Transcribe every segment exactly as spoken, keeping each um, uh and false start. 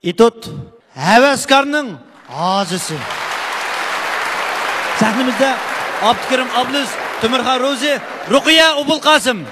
ئېتوت، ھەۋەسكارنىڭ ھازىسى. سەھنىمىزدە ئابدۇكېرىم ئابلىز، تۆمۈرخان روزى، رۇقىيە ئوبۇلقاسىم.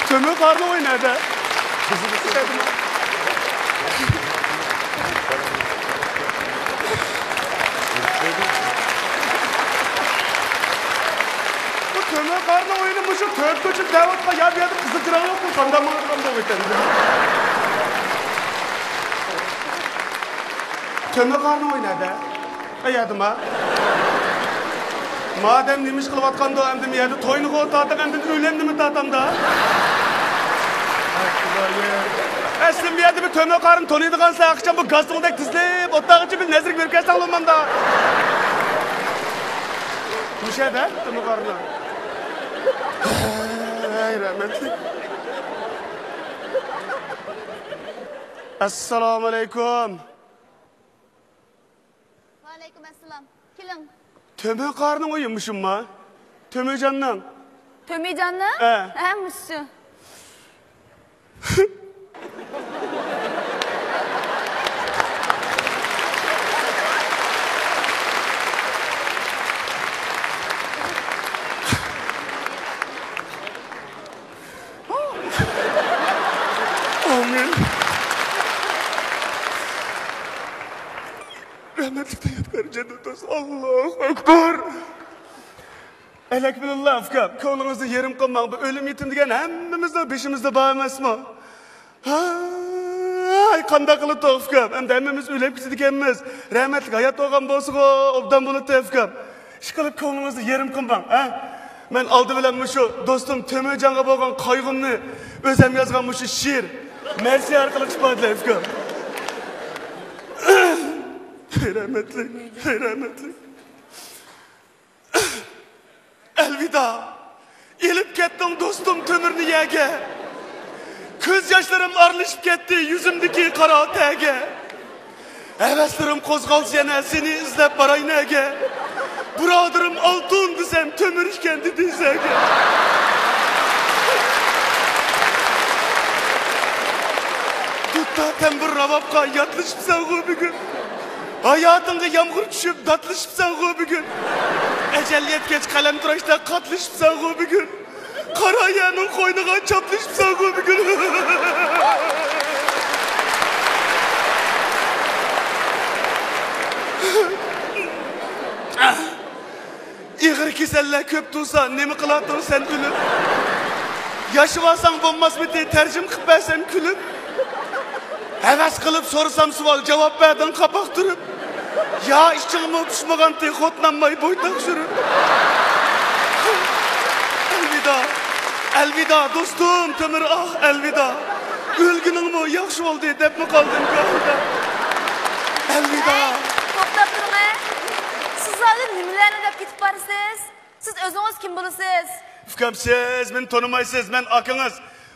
تۆمۈر قارنى ئوينايدۇ. بۇ تۆمۈر قارنى ئويۇنى مۇشۇ تۆت كوچىدا دەۋاتقان يا بۇ يەردە قىزىل چىراغ يوقمۇ؟ قانداق ماڭىدىغان بولغىيتەن. تۆمۈر قارنى ئوينايدۇ. ئەيەدىما. مادەم نېمە ئىش قىلىۋاتقاندۇ، ئەمدى مۇ يەردە توينىغۇ تارتىڭ، ئەمدى ئۆلەمنىمۇ تارتامدا. ئەسلى مۇ يەردە بىر تۆمۈر قارنى تونۇيدىغان سەن ئاخشام بۇ گاستوڭدەك تىزلىپ ئوتتاغىچە بىر نەزىرگە بېرىپ كەلسەڭ بولمامدا. مۇشەدە تۆمۈر قارنى. ھەي، رەھمەتلىك. ئەسسالامۇئەلەيكۇم. ۋەئەلەيكۇم ئەسسالام. كېلىڭ. تۆمۈر قارنىڭ ئۆيى مۇشۇمما؟ تۆمۈرجاننىڭ. تۆمۈرجاننىڭ؟ ھە. ھە، مۇشۇ. ئامىن. رەھمەتلىك دايەتكار جەننەت ئالسۇن. ئاللاھۇ ئەكبەر. ئەلەك بىلىللا، ئۇكام، كۆڭلىڭىزنى يېرىم قىلماڭ. بۇ ئۆلۈم يېتىم دېگەن ھەممىمىزنىڭ بېشىمىزدا بار ئەمەسمۇ؟ ھاي، قانداق قىلاتتۇق، ئۇكام؟ ئەمدى ھەممىمىز ئۆلۈپ كېتىدىكەنمىز. رەھمەتلىك ھايات بولغان بولسىغۇ، ئوبدان بولاتتى، ئۇكام. ئىشقىلىپ، كۆڭلىڭىزنى يېرىم قىلماڭ، ھە؟ مەن ئالدى بىلەن مۇشۇ دوستۇم تۆمۈرجانغا بولغان قايغۇمنى ئۆزۈم يازغان مۇشۇ شېئىر، مەرسىيە ئارقىلىق ئىپادىلەي، ئۇكام. ھەي رەھمەتلىك، ھەي رەھمەتلىك. ئەلۋىدا، ئېلىپ كەتتىڭ دوستۇم تۆمۈرنى يەرگە. كۆز ياشلىرىم ئارىلىشىپ كەتتى يۈزۈمدىكى قارا تەرگە. ھەۋەسلىرىم قوزغالسا يەنە سېنى ئىزدەپ باراي نەگە. بۇرادىرىم ئالتۇن دېسەم تۆمۈر ئىكەن دېدى زەگە. دۇتتا تەمبۇر راۋابقا ياتلىشىپسەنغۇ بۈگۈن. ھاياتىڭغا يامغۇر چۈشۈپ داتلىشىپسەنغۇ بۈگۈن. ئەجەل يەتكەچ قەلەمتىراشتا قاتلىشىپسەنغۇ بۈگۈن. قارا يەرنىڭ قوينىغا چاپلىشىپسەنغۇ بۈگۈن. ئېغىر كېسەللەر كۆپ تۇرسا، نېمە قىلاتتىڭ سەن ئۆلۈپ؟ ياشىۋالساڭ بولماسمىدى، تەرجىمە قىلىپ بەرسەم كۈلۈپ؟ ھەۋەس قىلىپ سورىسام سوئال، جاۋاب بەردىڭ قاپاق تۈرۈپ. يا ئىچىڭمۇ پىشمىغانتى، خوتۇنالماي بويتاق سۈرۈپ. ئەلۋىدا، ئەلۋىدا دوستۇم تۆمۈر، ئاھ، ئەلۋىدا. ئۆلگىنىڭمۇ ياخشى بولدى دەپمۇ قالدىم گاھىدا. ئەلۋىدا. توختاپ تۇرۇڭ، ھە. سىز ھازىر نېمىلەرنى دەپ كېتىپ بارىسىز؟ سىز ئۆزىڭىز كىم بولىسىز؟ ئۇكام، سىز مېنى تونۇمايسىز. مەن ئاكىڭىز.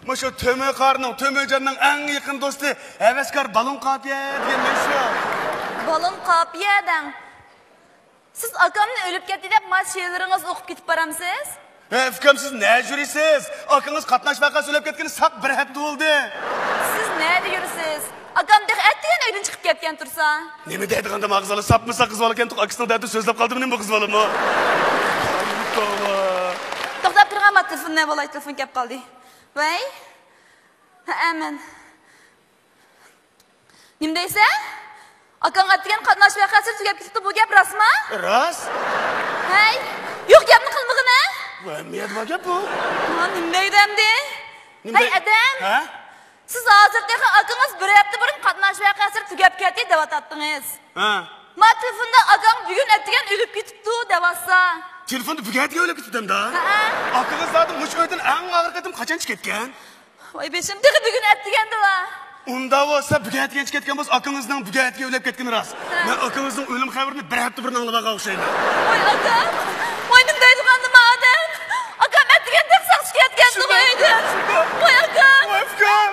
مۇشۇ تۆمۈر قارنىڭ، تۆمۈرجاننىڭ ئەڭ يېقىن دوستى، ھەۋەسكار بالون قاپىيە دېگەن مەن شۇ. بالون قاپىيە دەڭ. سىز ئاكامنى ئۆلۈپ كەتتى دەپ ما شېئىرلىرىڭىزنى ئوقۇپ كېتىپ بارامسىز؟ ھە، ئۇكام، سىز نەدە يۈرىسىز؟ ئاكىڭىز قاتناش ۋەقەسى ئۆلۈپ كەتكىنى ساق بىر ھەپتە بولدى. سىز نەدە يۈرىسىز؟ ئاكام تېخى ئەتىگەن ئۆيدىن چىقىپ كەتكەن تۇرسا. نېمە دەيدىغاندىم، ئاغزىلا ساپمۇ ساق قىز بالىكەن، ئاكىسىنىڭ دەردىنى سۆزلەپ قالدىمۇ نېمە بۇ قىز بالىمۇ؟ توۋا. توختاپ تۇرغان، ما تېلېفون نە بولاي، تېلېفون كەپ قالدى. ۋەي. ھەئە، مەن. نېمە دەيسەن؟ ئاكاڭ ئەتىگەن قاتناش ۋەقەسى تۈگەپ كېتىپتۇ، بۇ گەپ راستمۇ؟ راست. ھەي، يوق گەپنى قىلمىغىنە. ۋە، نېمە گەپ بۇ؟ ھا، نېمە دەيدۇ ئەمدى؟ نېمە ھەي، دەي-، ئادەم! ھە؟ سىز ھازىر تېخى ئاكىڭىز بىر ھەپتە بۇرۇن قاتناش ۋەقەسى تۈگەپ كەتتى دەۋاتاتتىڭىز. ھە. ما تېلېفوندا ئاكاڭ بۈگۈن ئەتىگەن ئۆلۈپ كېتىپتۇ دەۋاتسا. تېلېفوندا بۈگۈن ئەتىگەن ئۆلۈپ كېتىپتۇ ئەمدى؟ ھەئە. ئاكىڭىز زادى مۇشۇ ئۆيدىن ئەڭ ئاخىرقى قېتىم قاچان چىقىپ كەتكەن؟ ۋاي بېشىم، تېخى بۈگۈن ئەتىگەندىلا. ئۇنداق بولسا، بۈگۈن ئەتىگەن چىقىپ كەتكەن بولسا، ئاكىڭىزنىڭ بۈگۈن ئەتىگەن ئۆلۈپ كەتكىنى راست. ھە. مەن ئاكىڭىزنىڭ ئۆلۈم خەۋىرىنى بىر ھەپتە بۇرۇن ئاڭلىۋالغان ئوخشايمەن. ۋاي ئاكام، ۋاي نېمە دەيدىغاندىم ئادەم. ئاكام ئەتىگەندە ساقچى كەتكەندىغۇ ئۆيدىن. ۋاي ئاكام. ۋاي ئۇكام.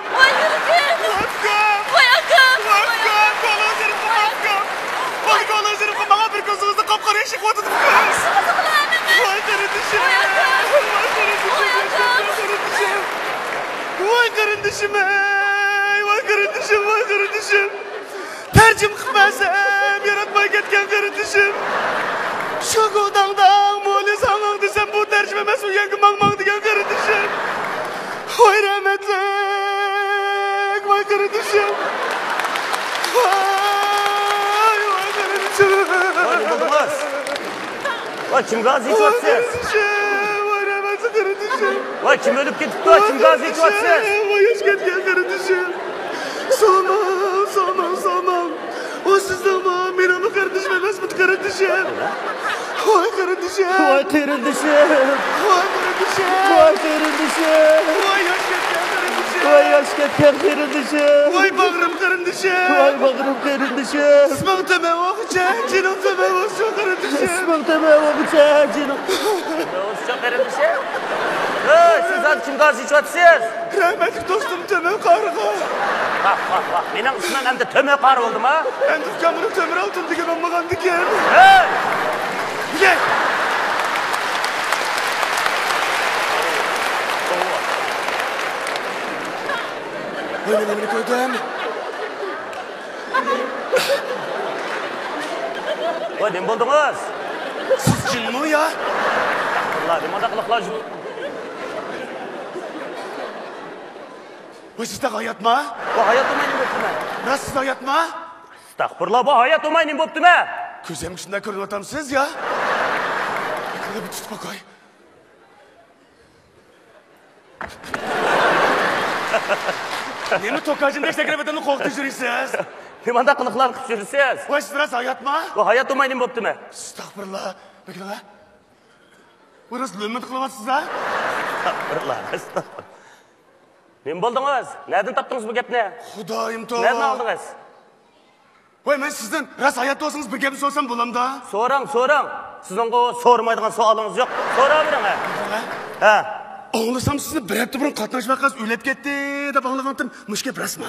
قېرىندىشىم، ئەي، ۋاي قېرىندىشىم، ۋاي قېرىندىشىم. تەرجىمە قىلىپ بەرسەم، ياراتماي كەتكەن قېرىندىشىم. شۇ گۇداڭداڭ مولى ساڭاڭ دېسەم، بۇ تەرجىمە ئەمەس، ئۇ يەرگە ماڭماڭ دېگەن قېرىندىشىم. ۋاي رەھمەتلىك، ۋاي قېرىندىشىم. ۋاي، ۋاي قېرىندىشىم. ۋاي، نېمە بولدىڭىز؟ ۋاي، كىمگە ئازىيىپ ئاتىسىز؟ ۋاي، رەھمەتلىك قېرىندىشىم. ۋاي، كىم ئۆلۈپ كېتىپتۇ؟ ۋاي، كىمگە ئازىيىپ ئاتىسىز؟ ۋاي، ياش كەتكەن قېرىندىشىم. سامان، سامان، سامان. ئۇ سىزنىڭمۇ، مېنىڭمۇ قېرىندىشىم ئەمەسمىدى، قېرىندىشىم؟ ۋاي، قېرىندىشىم. ۋاي، قېرىندىشىم. ۋاي، قېرىندىشىم. ۋاي، قېرىندىشىم. ۋاي، ياش كەتكەن قېرىندىشىم. ۋاي، ياش كەتكەن قېرىندىشىم. ۋاي، باغرىم قېرىندىشىم. ۋاي، باغرىم قېرىندىشىم. ئىسمىڭ تۆمە بولغۇچە، جېنىڭ تۆمە بولسۇن، قېرىندىشىم. ئىسمىڭ تۆمە بولغۇچە، جېنىڭ. تۆمە بولسۇن، قېرىندىشىم. ئەي، سىز ھازىر كىمگە ئازىيىپ ئاتىسىز؟ رەھمەتلىك دوستۇم تۆمۈر قارىغا. ۋاھ، ۋاھ، ۋاھ. مېنىڭ ئىسمىم ئەمدى تۆمۈر قارى بولدىمۇ؟ ئەمدى ئۇكام بۇنى تۆمۈر ئالتۇن دېگەن بولمىغاندىكەن. ھەي! ۋاي، مەن نېمىنى كۆردۈم؟ ۋاي، نېمە بولدىڭىز؟ سىز جىنمۇ يا؟ ئەستەغپۇرۇللا، نېمانداق قىلىقلار؟ ۋاي، سىز تېخى ھاياتما؟ ۋاي، ھايات بولماي نېمە بوپتىمەن؟ راست سىز ھاياتما؟ ئەستەغپۇرۇللا، ۋاي، ھايات بولماي نېمە بوپتىمەن؟ كۆزۈمگە شۇنداق كۆرۈنۈۋاتامسىز يا؟ بىر تۇتۇپ باقاي. نېمە توكاجىندەك سەكرەپ ئادەمنى قورقۇتۇپ يۈرىسىز؟ نېمانداق قىلىقلارنى قىلىپ يۈرىسىز؟ ۋاي، سىز راست ھاياتما؟ ۋاي، ھايات بولماي نېمە بوپتىمەن؟ ئەستەغپۇرۇللا. بېكىڭە. بۇ راست لۆممىدە قىلىۋاتىسىز ھە؟ ئەستەغپۇرۇللا، ئەستەغپۇرۇللا. نېمە بولدىڭىز؟ نەدىن تاپتىڭىز بۇ گەپنى؟ خۇدايىم توۋا. نەدىن ئاڭلىدىڭىز؟ ۋاي، مەن سىزدىن راست ھايات بولسىڭىز بىر گەپنى سورىسام بولامدا؟ سوراڭ، سوراڭ. سىزنىڭغۇ سورىمايدىغان سوئالىڭىز يوق. سوراۋېرىڭ ھە. ھە؟ ھە. ئاڭلىسام سىزنى بىر ھەپتە بۇرۇن قاتناش ۋەقەسى ئۆلۈپ كەتتى دەپ ئاڭلىغانتىم. مۇشۇ گەپ راستمۇ؟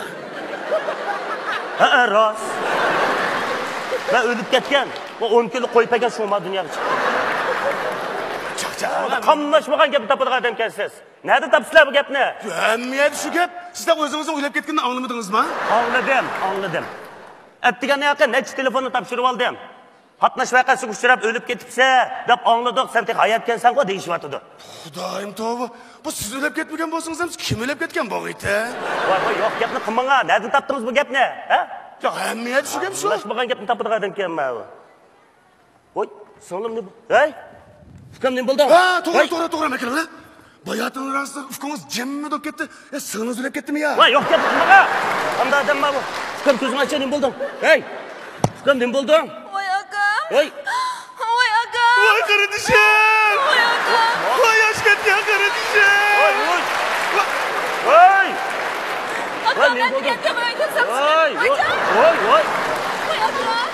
ھەئە، راست. مەن ئۆلۈپ كەتكەن. بۇ ئون كىلو قوي پەكەن شۇڭا دۇنياغا چىقتى. چاقچاق. قاملاشمىغان گەپنى تاپىدىغان ئادەمكەنسىز. نەدە تاپىسىلەر بۇ گەپنى؟ ھەممە يەردە شۇ گەپ. سىز ئۆزىڭىزنىڭ ئۆلۈپ كەتكىنىنى ئاڭلىمىدىڭىزما؟ ئاڭلىدىم، ئاڭلىدىم. ئەتىگەن ھېلىقى نەچچە تېلېفوننى تاپشۇرۇۋالدىم. قاتناش ۋەقەسىگە ئۇچراپ ئۆلۈپ كېتىپسەن دەپ ئاڭلىدۇق، سەن تېخى ھاياتكەنسەنغۇ دېيىشىۋاتىدۇ. خۇدايىم توۋا، بۇ سىز ئۆلۈپ كەتمىگەن بولسىڭىز ھەم كىم ئۆلۈپ كەتكەن بولغىيتى؟ ۋاي، ۋاي، يوق گەپنى قىلماڭا، نەدىن تاپتىڭىز بۇ گەپنى؟ ھە؟ يا ھەممە يەردە شۇ گەپ شۇ. ئاڭلاشمىغان گەپنى تاپىدىغان ئادەمكەنمەن. ۋوي، سىڭلىم نېمە بولدى؟ ھەي! ئۇكام نېمە بولدى؟ ھە، توغرا، ۋاي! توغرا، توغرا، مەكىللا. باياتىن راست ئۇكىڭىز جىممىدە بولۇپ كەتتى. ئە، سىڭلىڭىز ئۆلۈپ كەتتىمۇ يا؟ ۋاي، يوق گەپ قىلماڭا. قانداق ئادەم بار بۇ؟ ئۇكام كۆزۈڭ ئاچا، نېمە بولدۇڭ؟ ھەي! ئۇكام نېمە بولدۇڭ؟ ۋاي ئاكام. ۋاي! ۋاي ئاكام. ۋاي قېرىندىشىم. ۋاي ئاكام. ۋاي ياش كەتكەن قېرىندىشىم. ۋاي، ۋاي. ۋاي. ۋاي. ئاكام، ۋاي، نېمە بولدى؟ ۋاي، ۋاي، ۋاي، ۋاي. ۋاي ئاكام.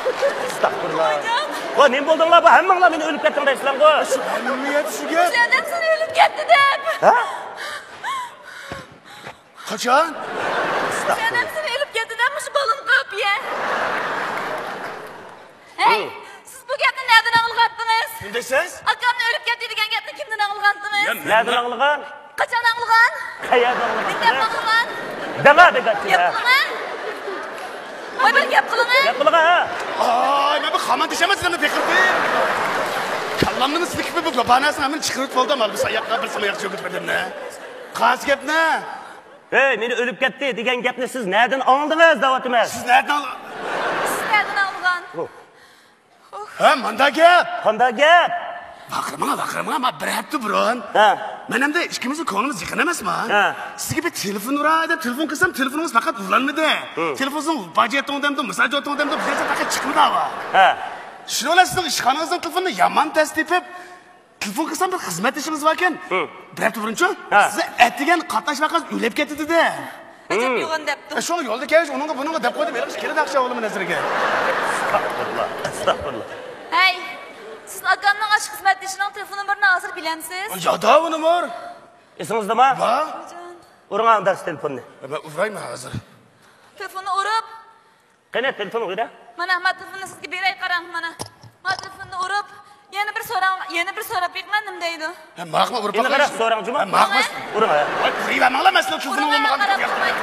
ئەستەغپۇرۇللا. ۋاي جان. ۋاي، نېمە بولدۇڭلار؟ بۇ ھەممىڭلار مېنى ئۆلۈپ كەتتىڭ دەيسىلەرغۇ. شۇ ھەممە يەردە شۇ گەپ. سەن ھەم سېنى ئۆلۈپ كەتتى دەپ. ھە؟ قاچان؟ سەن ھەم سېنى ئۆلۈپ كەتتى دەپ مۇشۇ بالىنى قاپىيە. ھەي، ھە. سىز بۇ گەپنى نەدىن ئاڭلىغانتىڭىز؟ نېمە دەيسىز؟ ئاكامنى ئۆلۈپ كەتتى دېگەن گەپنى كىمدىن ئاڭلىغانتىڭىز؟ يا، نەدىن ئاڭلىغان؟ قاچان ئاڭلىغان؟ قەيەردە ئاڭلىغان؟ نېمە دەپ ئاڭلىغان؟ دەڭا دەپ گەپ. گەپ قىلىڭە. ۋاي، بىر گەپ قىلىڭە. گەپ قىلىڭە. ئاي، مەن بۇ خامان دېيىشەمەن سىلەرنى بېقىردىم. كاللامنىمۇ سىلكىپ بۇ باباناسىنى ھەممىنى چىقىرىپ بولدۇم، ھالبۇكى ساياققا بىر سىماياق چۆكۈپ بەردىم. قايسى گەپنى؟ ھەي، مېنى ئۆلۈپ كەتتى دېگەن گەپنى سىز نەدىن ئاڭلىدىڭىز دەۋاتىمەن. سىز نەدىن ئاڭلىغان؟ سىز نەدىن ئاڭلىغان؟ ھە، مانداق گەپ. قانداق گەپ؟ ۋارقىرىماڭ، ۋارقىرىماڭ، ما بىر ھەپتە بۇرۇن. ھە. مەن ئەمدى ئىككىمىزنىڭ كۆڭلىمىز يېقىن ئەمەسما؟ ھە. سىزگە بىر تېلېفون ئۇراي دەپ تېلېفون قىلسام، تېلېفونىڭىز پەقەت ئۇلانمىدى. ھە. تېلېفونىڭىز ۋاجىيەتتىڭ دەمدۇ، مىساجوتىڭ دەمدۇ، بىر يەردە پەقەت چىقمىدى ھاۋا. ھە. شۇنىڭ بىلەن سىزنىڭ ئىشخانىڭىزنىڭ تېلېفونىنى يامان تەس تېپىپ، تېلېفون قىلسام، بىر خىزمەتدىشىڭىز باركەن. ھە. بىر ھەپتە بۇرۇنچۇ؟ ھە. سىزنى ئەتىگەن قاتناش ۋەقەسى ئۆلۈپ كەتتى دېدى. ئەجەب يوغان دەپتۇ. ئە، شۇڭا يولدا كەلگەچ ئۇنىڭغا بۇنىڭغا دەپ قويدۇم، ھېلىقى كىرىدۇ ئاخشام ئوغلۇم نەزىرىگە. ئەستەغپۇرۇللا، ئەستەغپۇرۇللا. ھەي، سىز ئاكامنىڭ ئاشۇ خىزمەتدىشىنىڭ تېلېفون نومۇرىنى ھازىر بىلەمسىز؟ يادا ئۇ نومۇر. ئېسىڭىزدىمۇ؟ بار. ئۇرۇڭ ئانداق تېلېفوننى. مەن ئۇرايمەن ھازىر. تېلېفوننى ئۇرۇپ، قېنى، تېلېفون ئۇرە. مانا، ما تېلېفوننى سىزگە بېرەي، قاراڭ، مانا. ما تېلېفوننى ئۇرۇپ، يەنە بىر سوراڭ، يەنە بىر سوراپ بېقىڭا، نېمە دەيدۇ؟ ھە، ماقۇل، ئۇرۇپ ئېنىقراق باقايلى. سوراڭ جۇما. ھە، ماقۇل. ئۇرۇڭ، ھە. ۋاي، ئۇرۇۋەرمەڭلار، مەسىلە تېلېفوننى ئۇرۇڭ، ئالمىغان ئۇرۇڭ، گەپ ياق.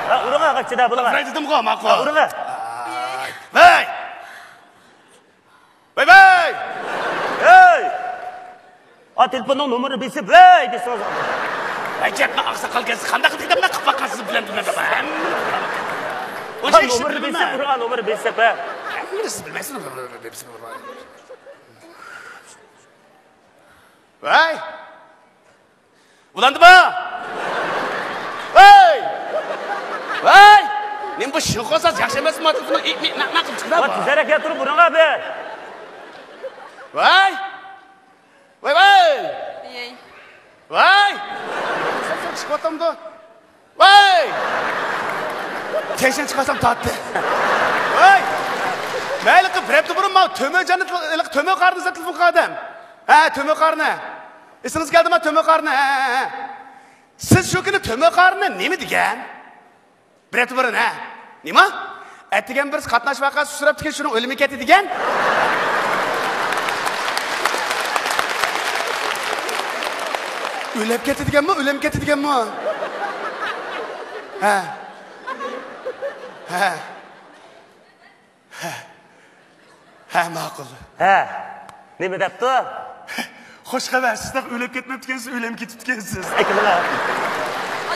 ھە، ئۇرۇڭ، ھە، قاچىدا بولۇڭ. ئۇرۇڭ دېدىمغۇ، ماقۇل. ھە، ئۇرۇڭ، ھە. ۋاي! ۋاي، ۋاي! ھەي! ئا، تېلېفوننىڭ نومۇرىنى بېسىپ، ۋەي دېسىڭىز. ئەجەبمۇ ئاقساقال ئىكەنسىز، قانداق دېگەنمەن، قىپقاققان سىز بىلەن بىلمەن. ھەممىنى ھە، نومۇرنى بېسىپ، ئۇرۇڭ، نومۇرنى بېسىپ، ھە. ھەممىنى سىز بىلمەيسىز، نومۇرنى بېسىپ. ۋاي! ئۇلاندىما؟ ۋاي! ۋاي! نېمە بۇ شىنخۇا ساز ياخشى ئەمەسمۇ؟ تېلېفوننى ئىپ-مىپ نەق-نەق قىلىپ چىقىرىۋەت. ۋاي، تېزرەك كەلتۈرۈپ ئۇرۇڭ ئەبى. ۋاي! ۋاي، ۋاي! ئېي. ۋاي! سەن چىقىۋاتامدۇ؟ ۋاي! تەشنە چىقارسام تارتتى. ۋاي! مەيلى قىپ رەپتە بۇرۇن ماۋۇ تۆمۈرجاننى تېل-، ھېلىقى تۆمۈر قارىنى سەن تېلېفون قىلغان ئادەم. ھە، تۆمۈر قارىنى. ئېسىڭىزگە كەلدىما تۆمۈر قارىنى؟ ھە، ھە، ھە. سىز شۇ كۈنى تۆمۈر قارىنى نېمە دېگەن؟ بىر رەپتە بۇرۇن، ھە؟ نېمە؟ ئەتىگەن بىرسى قاتناش ۋەقەسى ئۇچراپتىكەن، شۇنىڭ ئۆلۈمى كەتتى دېگەن؟ ئۆلۈپ كەتتى دېگەنمۇ، ئۆلۈم كەتتى دېگەنمۇ؟ ھە. ھە. ھە. ھە، ماقۇل. ھە. نېمە دەپتۇ؟ خوش خەۋەر، سىز تېخى ئۆلۈپ كەتمەپتىكەنسىز، ئۆلۈم كېتىپتىكەنسىز. ئەكىلىڭە.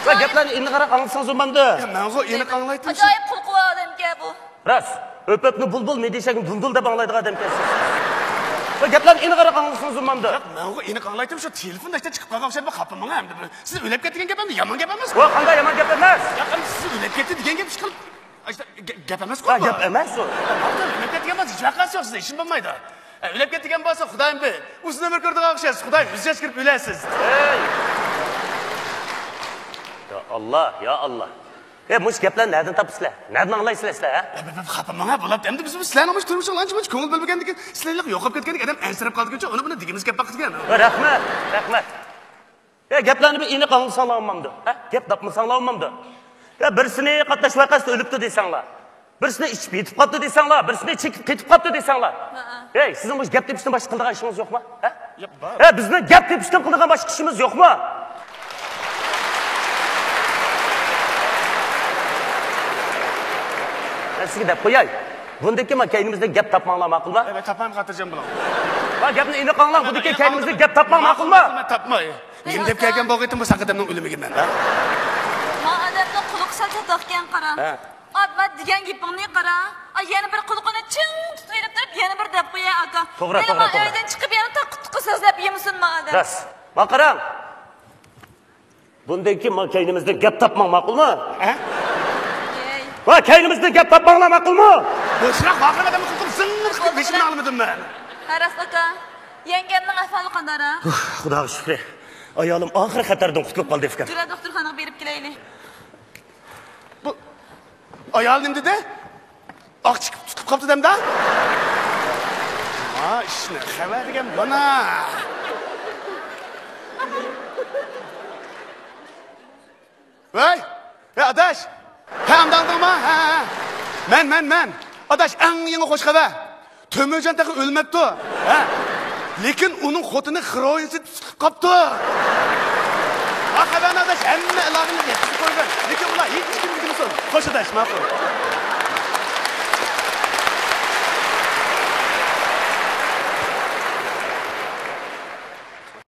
ۋە گەپلەرنى ئېنىقراق ئاڭلىسىڭىز بولمامدۇ؟ يا، مەنغۇ ئېنىق ئاڭلايتتىم شۇ. ئاجايىپ قۇلىقى بار ئادەمكەن بۇ. راست. ئۆپۈپنى بۇلبۇل، مىدىشەكنى دۇلدۇل دەپ ئاڭلايدىغان ئادەمكەنسىز. ۋە گەپلەرنى ئېنىقراق ئاڭلىسىڭىز بولمامدۇ؟ ياق، مەنغۇ ئېنىق ئاڭلايتتىم شۇ، تېلېفوندا ئىشتىن چىقىپ قالغان ئوخشايدۇ، خاپا ماڭا ئەمدى بىر. سىز ئۆلۈپ كەتتى دېگەن گەپ ئەمدى يامان گەپ ئەمەسقۇ؟ ۋە قانداق يامان گەپ ئەمەس؟ ياق، ئەمدى سىز ئۆلۈپ كەتتى دېگەن گەپ ئىشقىلىپ. ئاشتا گە-، گەپ ئەمەسقۇ ھە، بۇ؟ گەپ ئەمەس ئۇ. ئۆلۈپ كەتتى دېگەن بولسا ھېچ ۋەقەسى يوق، سىزدە ئىشىم بولمايدۇ. ئە، ئۆلۈپ كەتتى دېگەن بولسا خۇدايىم بىر ئۇزۇن ئۆمۈر كۆرىدىغان ئوخشايسىز، خۇدايىم يۈز ياش كىرىپ ئۆلەسىز. ھەي! يا ئاللا، يا ئاللا. ئە، مۇشۇ گەپلەرنى نەدىن تاپىسىلەر؟ نەدىن ئاڭلايسىلەر سىلەر، ھە؟ ئە، بىر، بىر خاپا ماڭا بولۇپتۇ. ئەمدى بىز، بىز سىلەرنىڭ مۇشۇ تۇرمۇشىڭلار ئانچە-مۇنچە كۆڭۈل بۆلمىگەندىكىن، سىلەرلىك يوقاپ كەتكەندىكىن ئادەم ئەنسىرەپ قالىدىكەنچۇ، ئۇنى بۇنى دېگۈمىز كەپ باقىدىكەن. ھە، رەھمەت، رەھمەت. ئە، گەپلەرنى بىر ئېنىق ئاڭلىساڭلار بولمامدۇ؟ ھە؟ گەپ تاپمىساڭلار بولمامدۇ؟ يا بىرسىنى قاتناش ۋەقەسىدە ئۆلۈپتۇ دېسەڭلار، بىرسىنى ئىچىپ يېتىپ قاپتۇ دېسەڭلار، بىرسىنى چېكىپ قېتىپ قاپتۇ دېسەڭلار. ھەئە. ھەي، سىزنىڭ مۇشۇ گەپ تېپىشتىن باشقا قىلىدىغان ئىشىڭىز يوقمۇ؟ ھە؟ ياق، بار. ھە، بىزنىڭ گەپ تېپىشتىن قىلىدىغان باشقا ئىشىمىز يوقمۇ؟ مەن سىزگە دەپ قوياي. بۇندىن كېيىن مانا كەينىمىزدىن گەپ تاپماڭلار، ماقۇلمۇ؟ ئەي، تاپمايمەن، خاتىرجەم بولۇڭ. ۋە گەپنى ئېنىق ئاڭلاڭ، بۇندىن كېيىن كەينىمىزدىن گەپ تاپماڭ، ماقۇلمۇ؟ مەن تاپماي. نېمە دەپ كەلگەن بولغىيتىم بۇ ساق ئادەمنىڭ ئۆلۈمىگە مەن، ھە؟ ما ئادەمنىڭ قۇلىقى سەل چاتاقكەن، قارا. ھە. ئا، ما دېگەن گېپىڭنى قارا. ئا، يەنە بىر قۇلىقىنى چىڭ تۇتۇۋېلىپ تۇرۇپ، يەنە بىر دەپ قويە، ئاكا. توغرا، توغرا، توغرا. ئۆيدىن چىقىپ يەنە تاققا تۇققا سۆزلەپ يېمىسۇن ما ئادەم. راست. ما قاراڭ. بۇندىن كېيىن ما كەينىمىزدىن گەپ تاپماڭ، ماقۇلمۇ؟ ھە؟ ئەي. ۋە كەينىمىزدىن گەپ تاپماڭلار، ماقۇلمۇ؟ بوشراق ۋارقىراپ ئادەمنى قىلىپ زىڭ قىلىپ بېشىمنى ئالمىدىم مەن. ھە، راست ئاكا. يەڭگەمنىڭ ئەھۋالى قانداقراق؟ ھۇھ، خۇداغا شۈكرى. ئايالىم ئاخىرى خەتەردىن قۇتۇلۇپ قالدى ئىكەن. جۈرە دوختۇرخانىغا بېرىپ كېلەيلى. بۇ ئايال نېمە دېدى؟ ئاق چىقىپ تۇتۇپ قاپتۇ دەمدە؟ ما ئىشنى خەۋەر دېگەن مانا. ۋەي! ۋەي، ئاداش! ھە، ئەمدى ئاڭلىدىڭما؟ ھە، ھە. مەن، مەن، مەن. ئاداش، ئەڭ يېڭى خوش خەۋەر. تۆمۈرجان تېخى ئۆلمەپتۇ. ھە. لېكىن ئۇنىڭ خوتۇنى خىروئىنسىز تۇتۇپ قاپتۇ. ھە، خەۋەرنى ئاداش، ھەممە ئالاقىنى يەتكۈزۈپ قويغىن. لېكىن ئۇلار ھېچكىمگە دېمىسۇن. خوش ئاداش، ماقۇل.